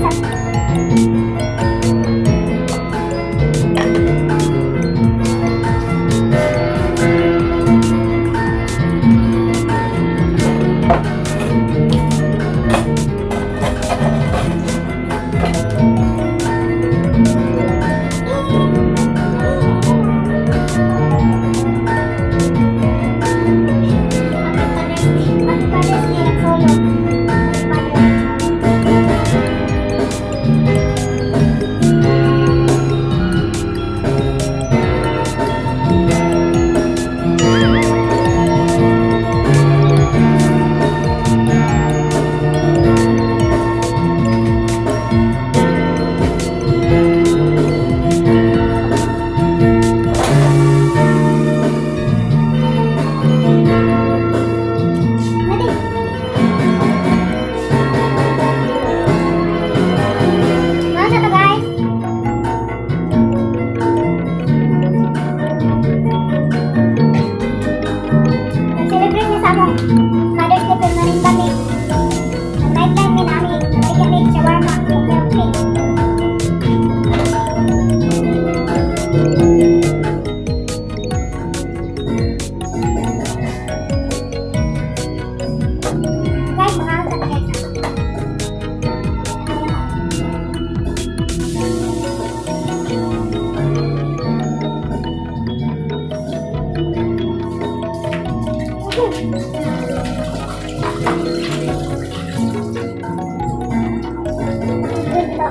Sa. Happy Father's Day, nag-solo. Happy Father's. Ready? Mga sa to, guys. Nag-celebrate niya sa among Father's Day pero narimba mi. Nag-live mi nami. Nabigyan mi shawarma ug milk tea. Guys, mga sa to, guys. Good ba?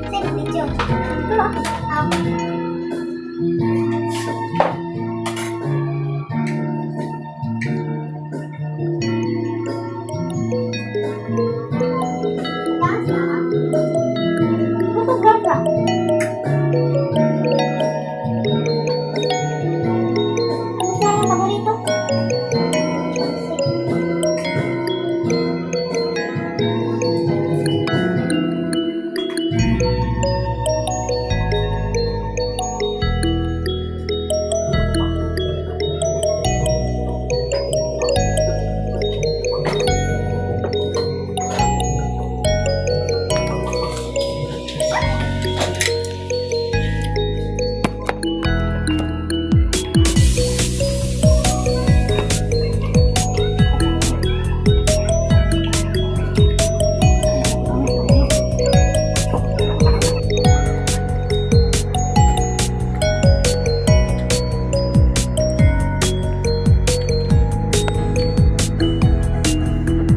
Sino video? Pero. Dance na. Busog ka. Ano siya yung paborito?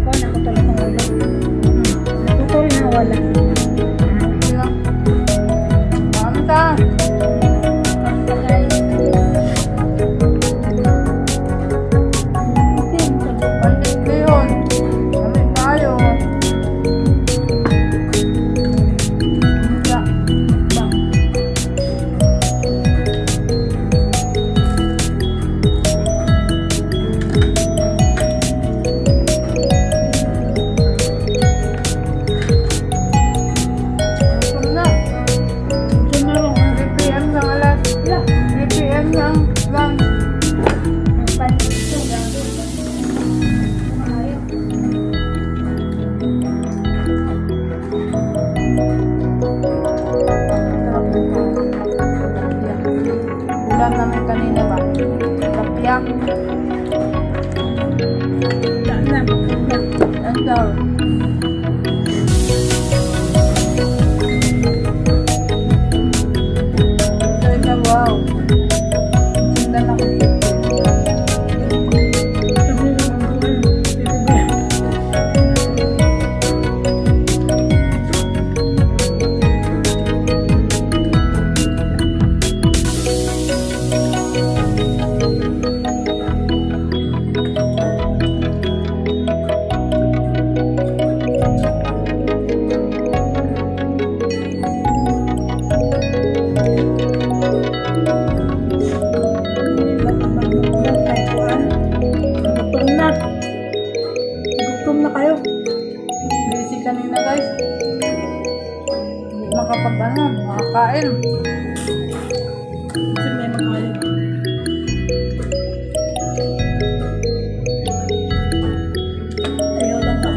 Kuha na ko talaga ulo. Naputol na wala. Sila. Manta. Basta, guys. Pansit bihon. Kami tayo. Wala. Ba? Gutom na. Gutom na rin. 3 p.m. ng alas. 3 p.m. ng lunch. Ang pansit ko, grabe. Ayun. Sarap nito. Tilapia. Ulam namin kanina ba? Tilapia. Wala na. Wala. Ang daw. Ito na wow. Sundan ako dito. Sabi ko, ano, Hindi ba kung magmukbang tayo kuan? Gutom na. Gutom na kayo. Busy kanina, guys. Hindi makapag ano, makakain. Kasi may mga ayaw. Ayaw lang.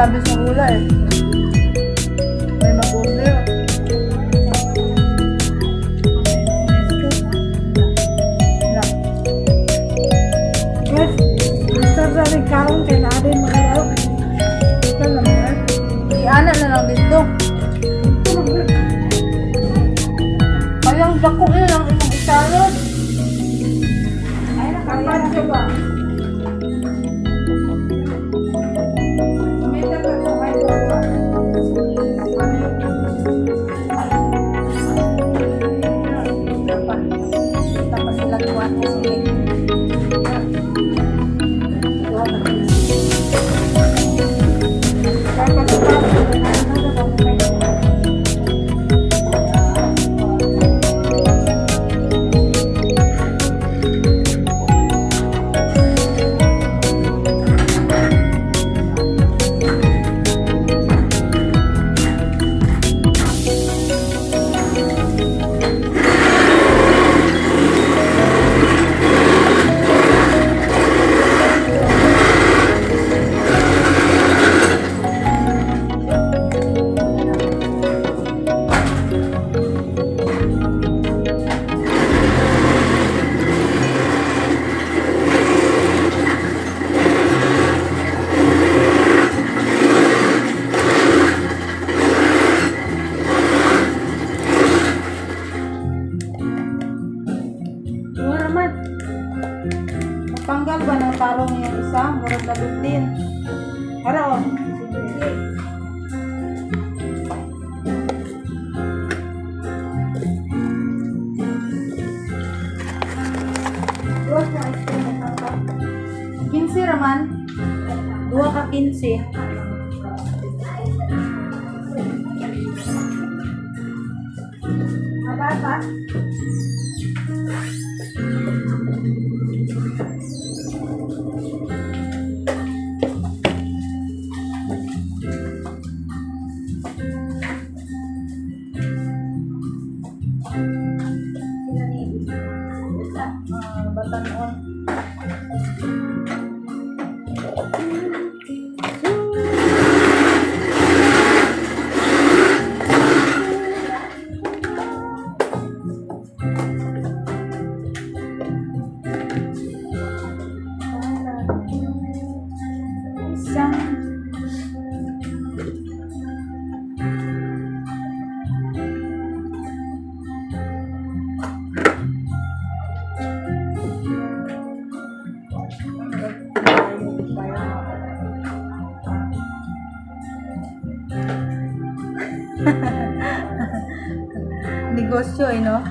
Sabi sa hula eh. May mag-order. Wala. Guys, gusto sa rin kaon kay naa din makalaw. Ito lang eh. Iana na lang dito. Kayang dako na lang imong isalod. Ay, nakapadyo ba? Kumita ka sa kahit ba? Tapos sila kuha ko sige. Kuha ka 15. Dapat pa, ano ba kung may Mura man. Matanggal ba ng tarong yung isa? Murag na din. Ara oh. Sige. Duwa sa ice cream na tata. 15 raman. Duha ka 15. Mabata. Ah, batanon. Isang Bayo. Negosyo eh, no?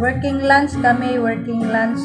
Working lunch kami, working lunch.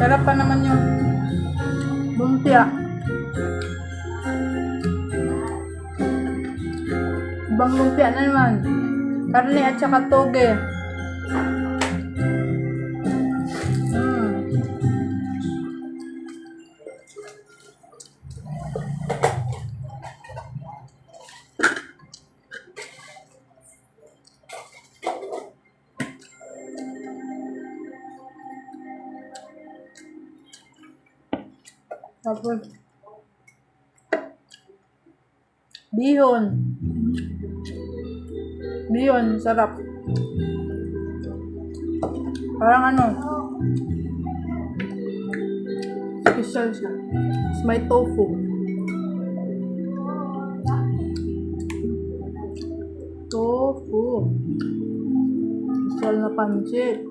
Sarap pa naman yung lumpia. Ibang lumpia na naman. Karne at saka toge. Tapos, bihon. Bihon, sarap. Parang ano, special siya. It's my tofu. Tofu. Special na pancit.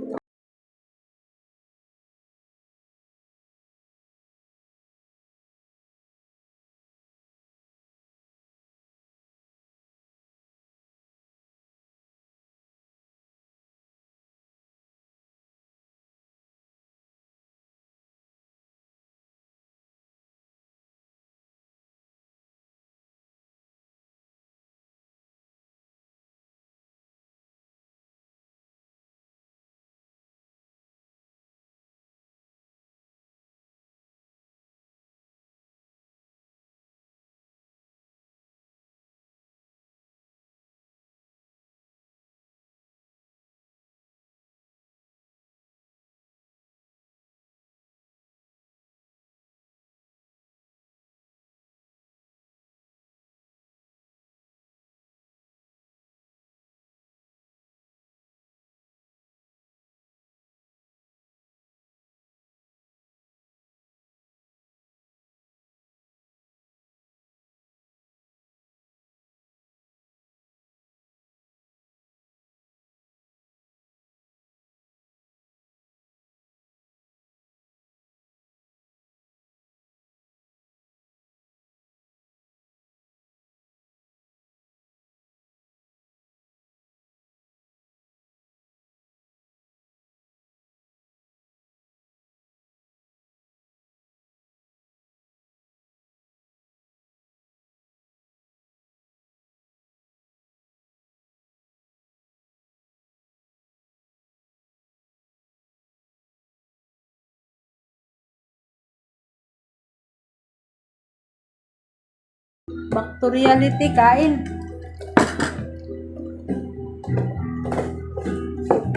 Back to reality, kain.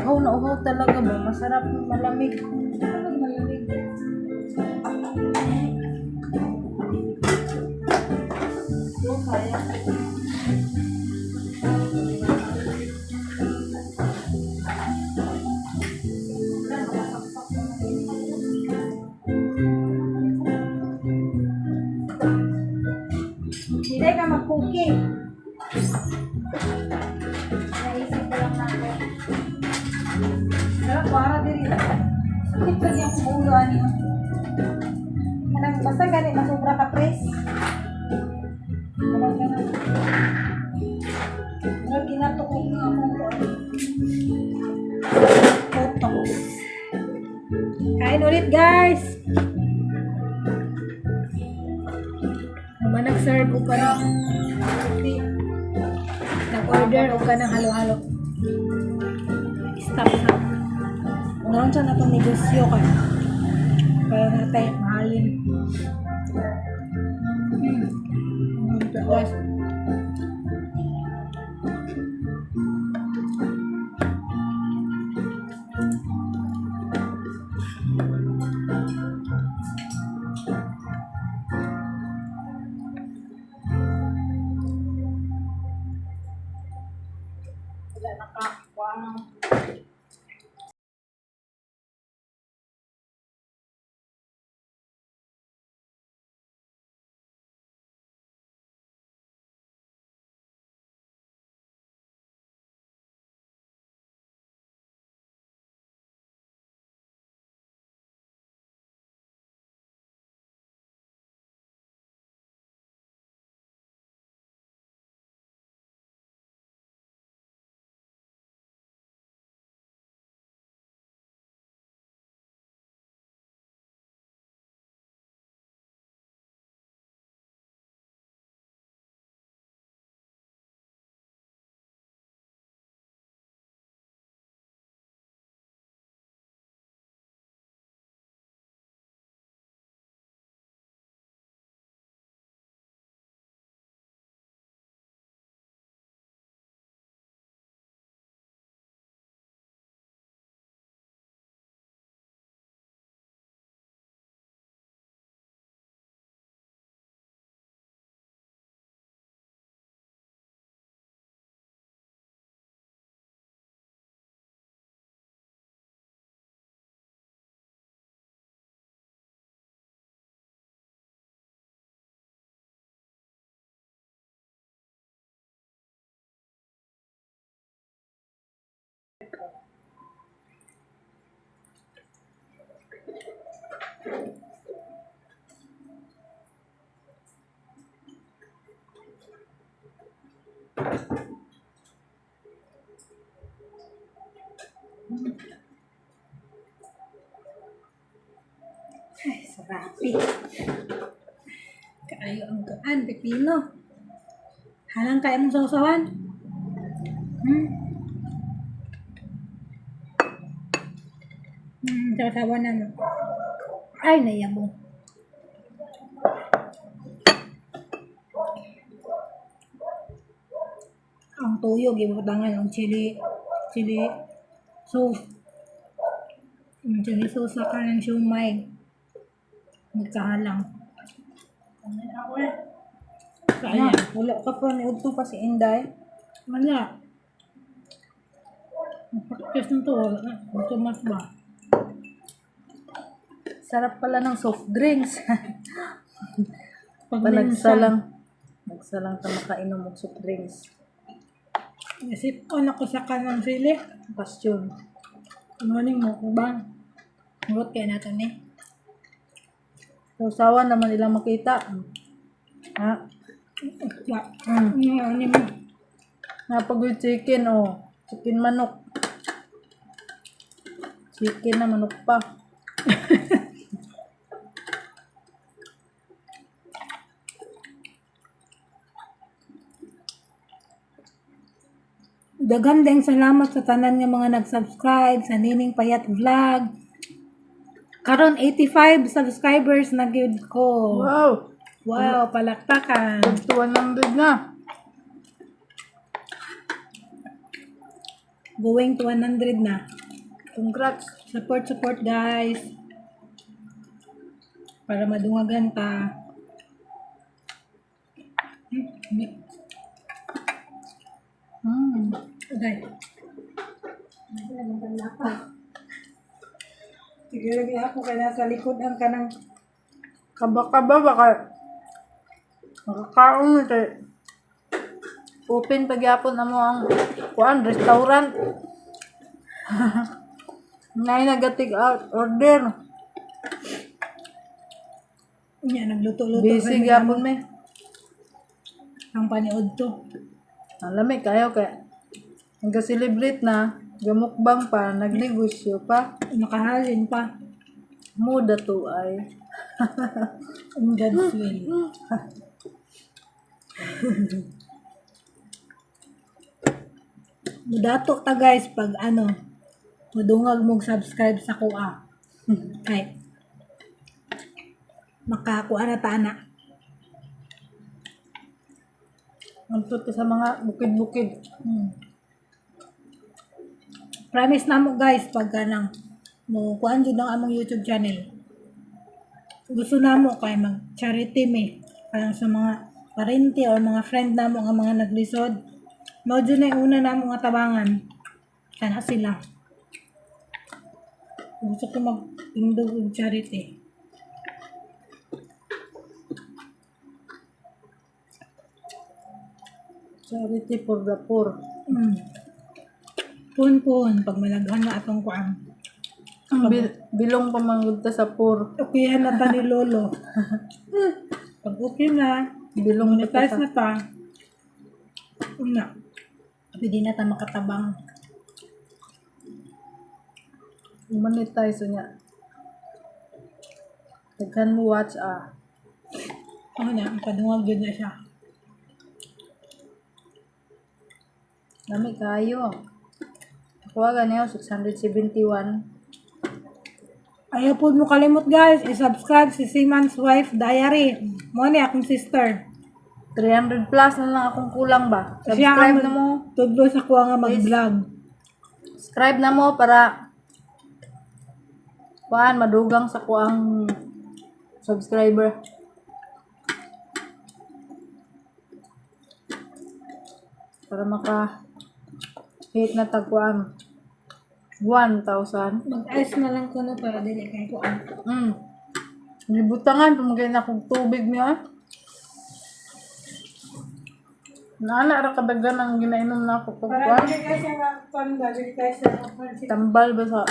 Uhaw na uhaw talaga ba? Masarap, malamig. Ano malamig? Oh, kaya. Hindi ka mag-cooking. Naisip ko lang na ako. Sarap, para diri. Sakit lagi ang ulo ani. Kanang basta gani masubra ka pres. Wala ka na. Murag ginatukog nga akong kuan. Photo. Kain ulit, guys! Naman nag-serve og kanang nag-order og kanang halo-halo. Stop na. Ngayon siya na itong negosyo kay. Kaya natin mahalin. Guys. Wala na ka. Wow. Ay, sarapi. Kaayo ang kaan, pipino. Halang kaya mong sausawan? Sausawan na mo. Ay, nayabong. Ang tuyo, gibutangan ang chili, chili sauce. Ang chili sauce sa kanang siomay. Nagkahalang. Ako eh. Kaya. Wala ka pa ni Udto pa si Inday. Wala. Practice na to. Wala na. Gusto mas ba? Sarap pala ng soft drinks. Pag Panagsalang. Nagsalang ta makainom og soft drinks. Isip ko na ko sa kanang sili. Question. Morning mo ko ba? Hurot kaya natin eh. Usawa naman ilang makita. Ha? Ya. Ano mo? Napag chicken oh. Chicken manok. Chicken na manok pa. Daghan ding salamat sa tanan nga mga nag-subscribe sa Nining Payat Vlog. Karon 85 subscribers na gyud ko. Wow! Wow, palakpakan. To 100 na. Going to 100 na. Congrats. Support, support, guys. Para madungagan pa. Okay. Sige lagi ako kay nasa likod ang kanang Kaba-kaba baka makakaon mo kay open pagyapon na mo ang kuan restaurant. Nay nagatig out order. Nya nagluto-luto Busy kami gyapon me. ang paniod to. Alam eh, kayo kay nag-celebrate na, gamukbang pa, nagnegosyo pa, Nakahalin pa. muda to ay. In God's will. Mudato ta, guys, pag ano, mudungag mong subscribe sa kuha. Kay makakuha na ta na. Anto to sa mga bukid-bukid. Promise na mo, guys, pag kanang mo kuan jud ang among YouTube channel. Gusto na mo kay mag charity mi parang sa mga parente or mga friend namo nga mga naglisod. Mao jud na yung una namo nga tabangan. Kana sila. Gusto ko mag tindog og charity. Charity for the poor. Pun-pun pag malaghan na atong kuan. Bilong pa manggod ta sa poor. Okay na ta ni Lolo. Pag okay na, Bilong na monetize ta. na ta. Una. Pwede na ta makatabang. Monetize niya. Daghan mo watch ah. Ano na, padungag jud na siya. Dami kayo. Ako ganyan 671. Ayaw po mo kalimot, guys, i-subscribe si Seaman's Wife Diary. Mo ni akong sister. 300 plus na lang akong kulang ba? Siya Subscribe ang na mo. Tudlo sa kuha nga mag-vlog. Subscribe na mo para kuan madugang sa kuang subscriber. Para maka hit na tagkuan 1,000. Mag-ice na lang ko no para dili kay kuan. Libutangan pamagay na kog tubig niya. Naana ra kadaghan ang ginainom na ako pag kuan. Dili kay siya kuan ba, dili kay siya Tambal ba sa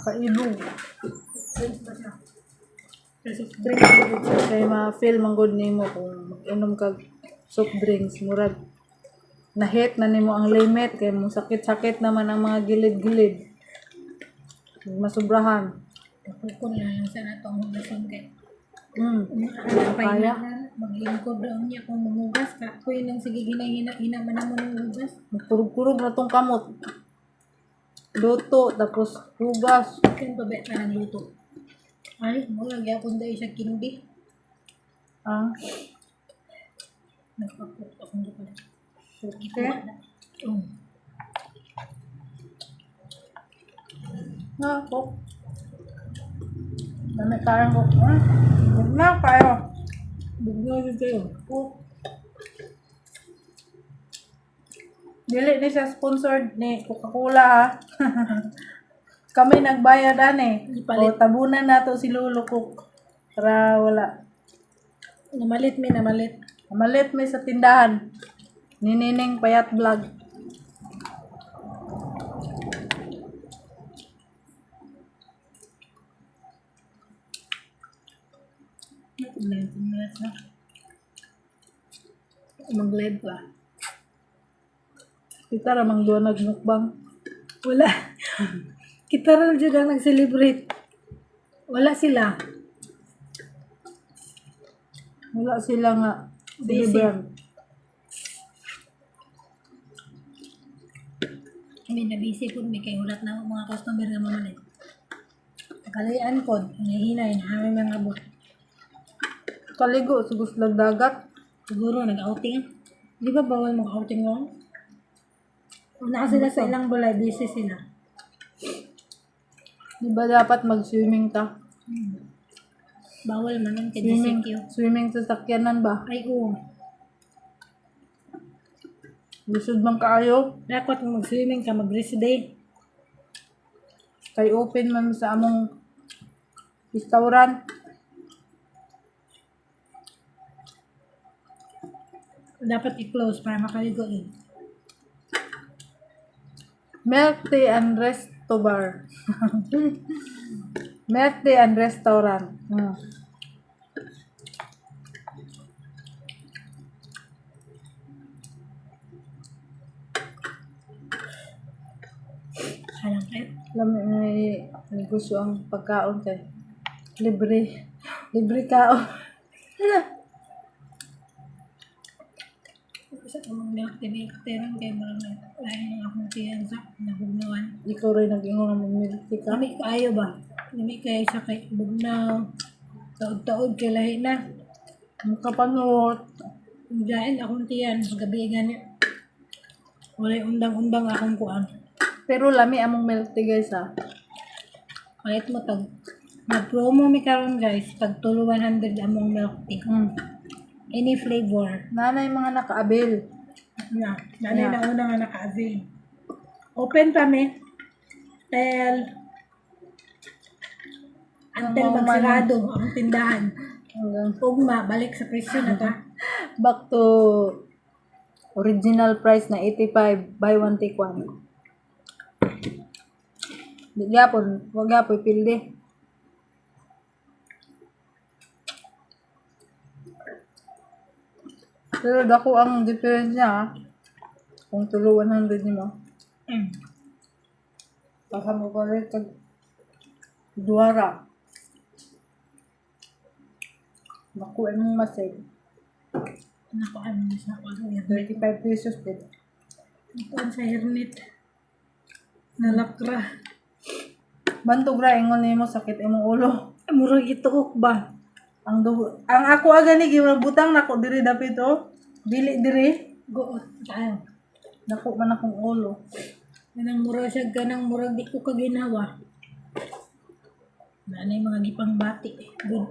kailog. Soft drink. Kay ma-feel man gud nimo kung mag-inom kag soft drinks murag na-hit na nimo ang limit kay mo sakit-sakit naman ang mga gilid-gilid. Masubrahan. Pukon na lang sa natong hugason kay Kaya. kaya maglingkod raw niya kung mumugas ka. Ako yun ang sige hinay-hina man mo ng hugas. Magkurog-kurog na tong kamot. Luto tapos hugas. Kan pa ba ka nagluto? Ay, mo lagi akong dahil sa kindi. Ah, Nagpapok akong luto. okay. Oh. Na, cook. Dami kayang cook. Ah, huwag na kayo. Bugno yun kayo. Cook. Dili ni siya sponsored ni Coca-Cola ah. Kami nagbayad ane. Ipalit. O tabunan nato si Lolo Cook. Para wala. Namalit mi, namalit. Malit may sa tindahan. Ni Nining Payat Vlog. 19 minutes na. Mag-live ka. Kita ra mang duha nagmukbang. Wala. Kita ra jud ang nag-celebrate. Wala sila. Wala sila nga Busy. celebrant. May nabisi po, may kay hulat na mga customer nga mamalit. Kalayan po, hinahinay na aming mga abot. Kaligo sa guslag dagat. Siguro nag-outing. Di ba bawal mag-outing ngayon? Una sila sa ilang balay, busy sila. Di ba dapat mag-swimming ka? Bawal man ang Swimming, KGCQ. swimming sa sakyanan ba? Ay, oo. Lisod man kaayo. Dapat kung mag-swimming ka, mag-rest day. Kay open man sa among restaurant. Dapat i-close para makaligo eh. Milk tea and resto bar. Milk tea and restaurant. Alam kayo. Lami may negosyo ang pagkaon kay libre. Libre kaon. Isa ka mag milk tea, milk tea rin kay mga lain ng akong tiyan sa nabugnawan. Ikaw rin nag-ingon ng milk tea ka. Lami kaayo ba? Lami kayo sa kay bugnaw. Taod-taod kay lahi na. Makapanot. Diyan akong tiyan, gabi gani. Walay undang-undang akong kuan. Pero lami among milk tea, guys, ah. Palit mo tag nag-promo mi karon guys, tag tulo 100 among milk tea. Any flavor. Nanay mga naka-avail. Na, nanay Yeah. na una nga naka-avail. Open pa mi. Till until Ang magsarado ang tindahan. Hanggang Ugma, balik sa presyo na ta. back to original price na 85, buy one take one. Di gyapon, wag gyapon pildi. Pero dako ang difference niya ah. Kung tulo 100 nimo. Baka mo palit tag duwara. Naku, anong masig? Nako, ano sa ako sa hermit. 35 pesos din. Nakuan sa hermit. Nalakra. Bantog ra ingon nimo sakit imong ulo. Ay, murag ituok ba? Ang dugo, ang ako aga ni butang nako diri dapit oh. Dili diri. Goot. Tayo. Dako man akong ulo. Kanang murag siya, ganang murag di ko kaginawa. Nanay mga gipang bati. Good.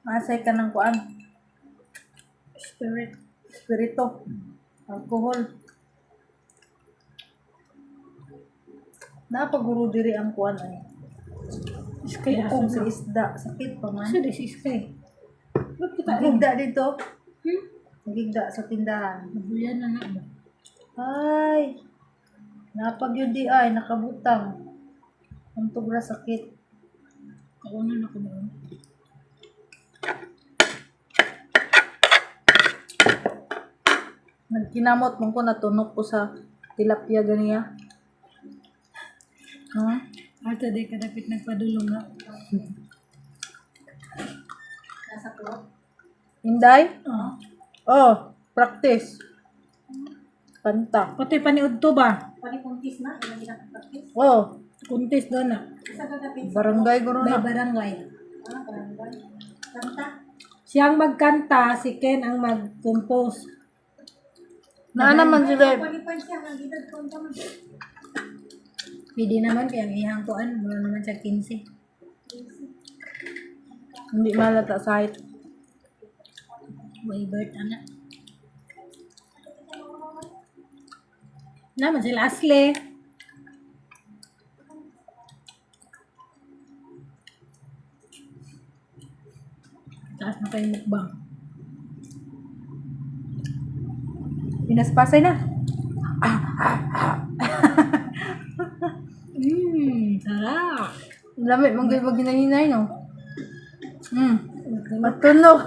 Masay ka ng kuan, Spirit. spirito, alcohol. Napaguro diri ang kuan ay. Sky Bukog asa sa na. isda, sakit pa man. Asa di si Sky? Ba't kita Nagigda dito. Hmm? Nagigda sa tindahan. Nabuyan na nga ba? Ay, napag yun di ay, nakabutang. Ang tugra sakit. Kauna na ko noon. Nagkinamot man ko, natunok ko sa tilapia ganiya. Huh? Ata di ka dapat nagpadulong nga. Nasa club. Inday? Oh. Oh, practice. Kanta. Pati paniud to ba? Panipuntis na, ilang ginakapractice. Oh, Kuntis doon na. Isa ka kapit. barangay guro By na. barangay. Ah, barangay. Kanta. Siyang magkanta, si Ken ang mag-compose. Naa naman sila. Qualify siya, ang edad ko ang man. Pwede naman kaya ang iyang kuan, mura naman siya 15. Hindi malata sa height. Way birth ana. Naman sila Asle. Taas na kayo mukbang. Pinaspasay na. Sarap. Lami, manggay wag ginahinay, no? Matunog.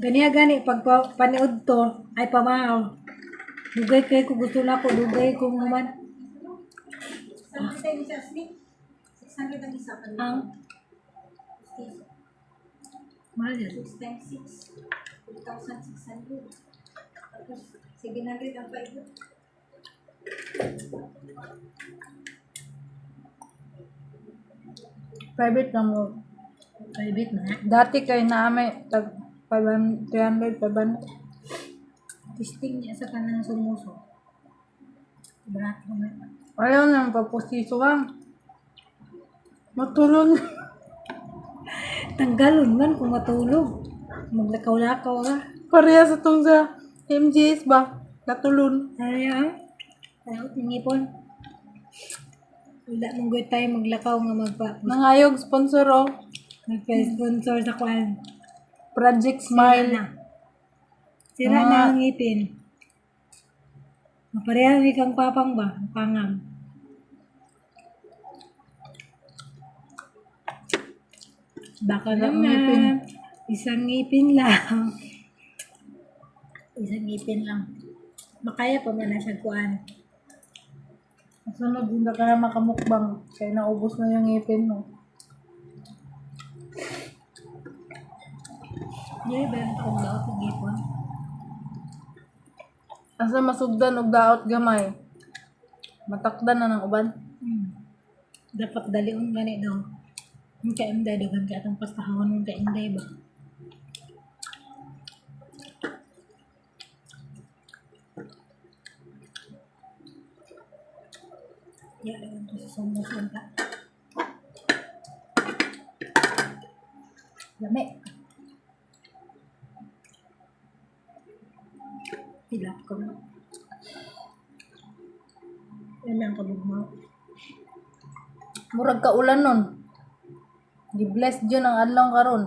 Ganiya gani pag paniud to ay pamahaw. Dugay kay ko gusto na ko dugay ko man Saan kita yung isa, Asli? 600 ang isa. ang mahal yun. 6 times 6. 2,600. Tapos, 700 ang 5. Private na mo. Private na. Dati kay naami tag 500, 300, 500. Testing niya sa kanang sumuso. Barat ko na. Ayaw na papustiso ka. Matulog. Tanggalon man kung matulog. Maglakaw-lakaw ka. Pareha sa tong sa MGS ba? Natulon. Ay, ah. Ayaw, ngipon. Wala mong good tayo maglakaw nga magpa Nangayog sponsor oh. magpa-sponsor sa kwan. Project Sira Smile. na. Sira na Ah. ang ngipin. Mapareha ni kang papang ba? Ang Pangam. Baka Wala ang naman. ngipin. Isang ngipin lang. Isang ngipin lang. Makaya pa man na siya kuan. Ang sunod, hindi ka na makamukbang. Kaya naubos na yung ngipin mo. Hindi ba yung taong daot ng ngipon? Asa masugdan og daot gamay. Matakdan na ng uban. Dapat dalion gani daw. Ang kainday daw, kay atong pastahon ng kainday ba? Ya, dagan to sa sumusun ta. Lami. Hilap ko mo. Yan ang kabugmaw. Murag kaulan nun. Gi-bless jud ang adlaw karon.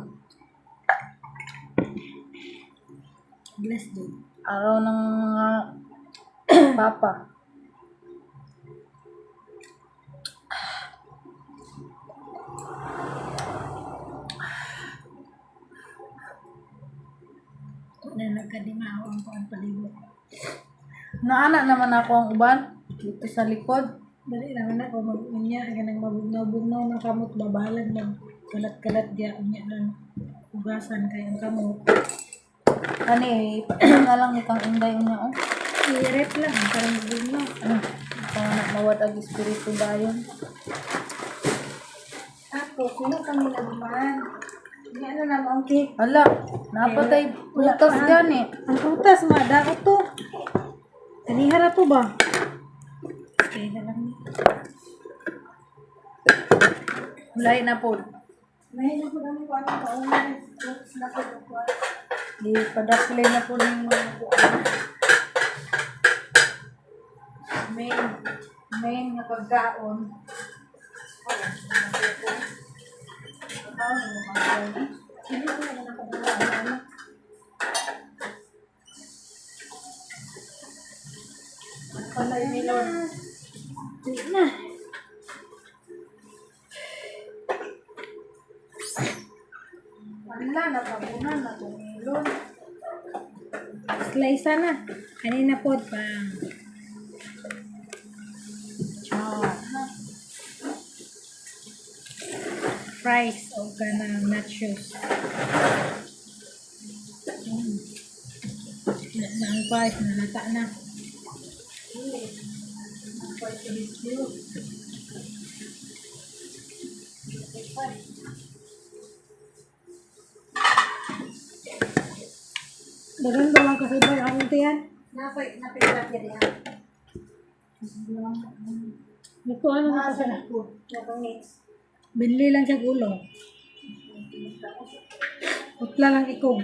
Bless din. Araw ng mga papa. Wala nagkadimaw ang kuan palibot. Naana naman ako ang uban dito sa likod. Dali naman ako mag-unya, ganang mabugnaw-bugnaw ng kamot, babalag mag kalat-kalat diya, unya lang hugasan kay ang kamot. Ani, na lang ni kang inday niya oh. I-rep lang para mabugnaw. Ano? Ikaw na mawad ag espiritu dayon. Ako, sino kami naman? Hindi ano na ang cake. Hala, napatay prutas gani. Ang prutas, madako to. Kanihara to ba? Kaya na lang ni. Lahi na po. May na po kami kung anong kaungan. Fruits na po. Di padakle na po ng mga kuan. Main, main nga pagkaon. Patay melon. Dali na. Wala, natabunan na itong melon. Slice na. Kanina po pang. Char. Fries o kanang nachos. Mm. Na, na ang fries, nalata na. Dagan ba lang kasi ba ang tiyan? Napay, napay, napay, Ito ano na kasi na. napay, mix. Binli lang siya gulong. Utla lang ikog.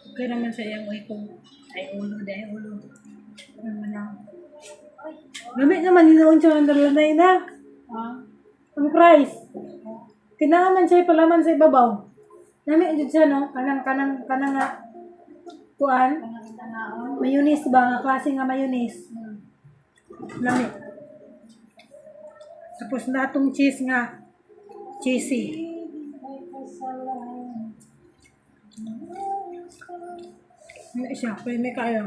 Okay naman sa iyang ikog. Ay ulo, dahil ulo. Ano man lang. Lami naman hinoon siya ng dalanay na. Ah, Ang price. Kinaman siya palaman sa ibabaw. Lami jud siya no, kanang kanang kanang nga kuan. Mayonnaise ba nga klase nga mayonnaise. Lami. Tapos na atong cheese nga cheesy. Ano siya? Pwede kayo.